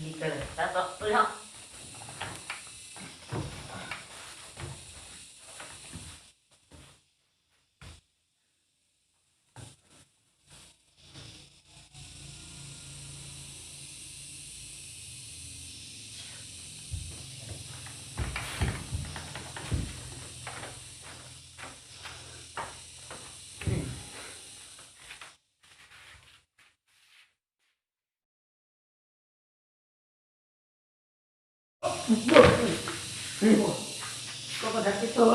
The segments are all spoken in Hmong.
Li kawg, tab tom twb yog. Koj, koj xav tsis tau.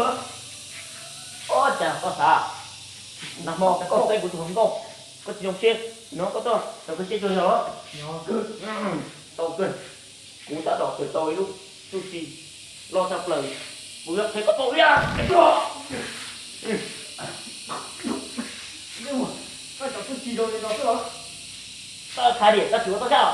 Ua cas koj xav? Nag hmo koj qeeb kuv tus hluas nkauj, koj tsis zoo siab, no koj tuaj rau kuv siab cuag yog. Tau kawg, kuv tab tom kawm tau ib lub txuj ci loj tshaj plaws, kuv yuav qhia koj paub li. Koj cov txuj ci zoo li no xwb los? Koj txhais diam koj tsis ua tau xyab.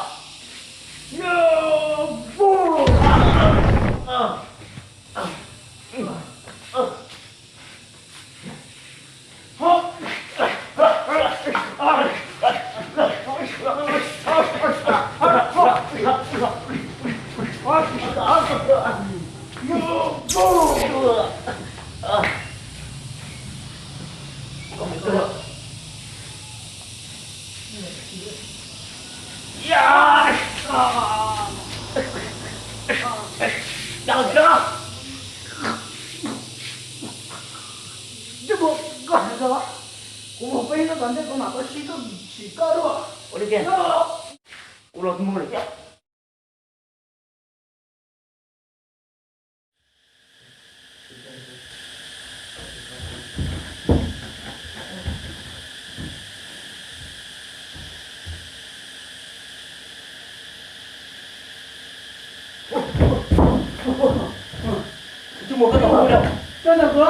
Kuv mus peb hnub tom ntej kuv mam tau sib txuj sim koj dua. Ua li tiag, kuv los mus lawm thiab. Tsis muaj koj tos kuv li. Koj tos kuv.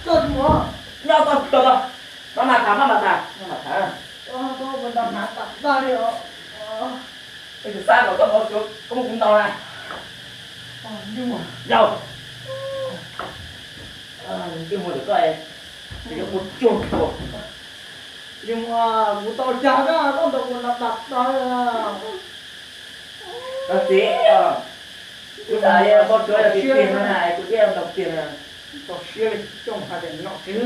Koj tsis mus. Nyob koj tos, maj mam tham, maj mam tham, maj mam tham. Koj ua nrog hnav tas tag li os. Es kuv xav kom koj mus, koj muab kuv ntaus na. Yog, ntsej muag ntawm koj es yuav ua cuag tus. Kuv tau cas koj, koj ntaus kuv nrov tas tas. Koj txiv, kuv xav yuav npau suav yog tiag tiag no na, kuv thiaj ntaus tiag na. Txaus siab li, coj mus hais tias nom tswv.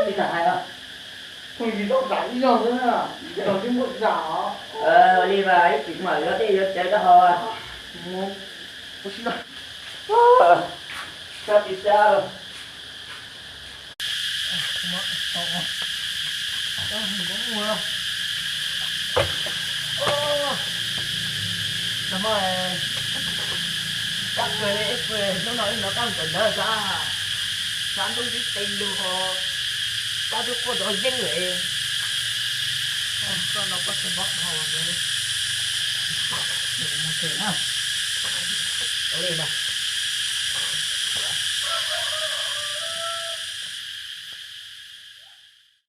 Tsis tas hais os. Phooj ywg tau tas ib zaug xwb na, tsis tau sib npuaj zam os. Li mas ib chim kuv mam li los thiaj yuav cawv koj ho. Mus, ua si na. Sab tsis sab los. Nag hmo kab kawg li, hnub no wb hnov kab ntawv ntawd sab, sab ntuj tib teg lug ho, kab twb quaj nrov zeeg lawm. Koj no koj tsis mob dhau, mus tsev na. Ua li ntag.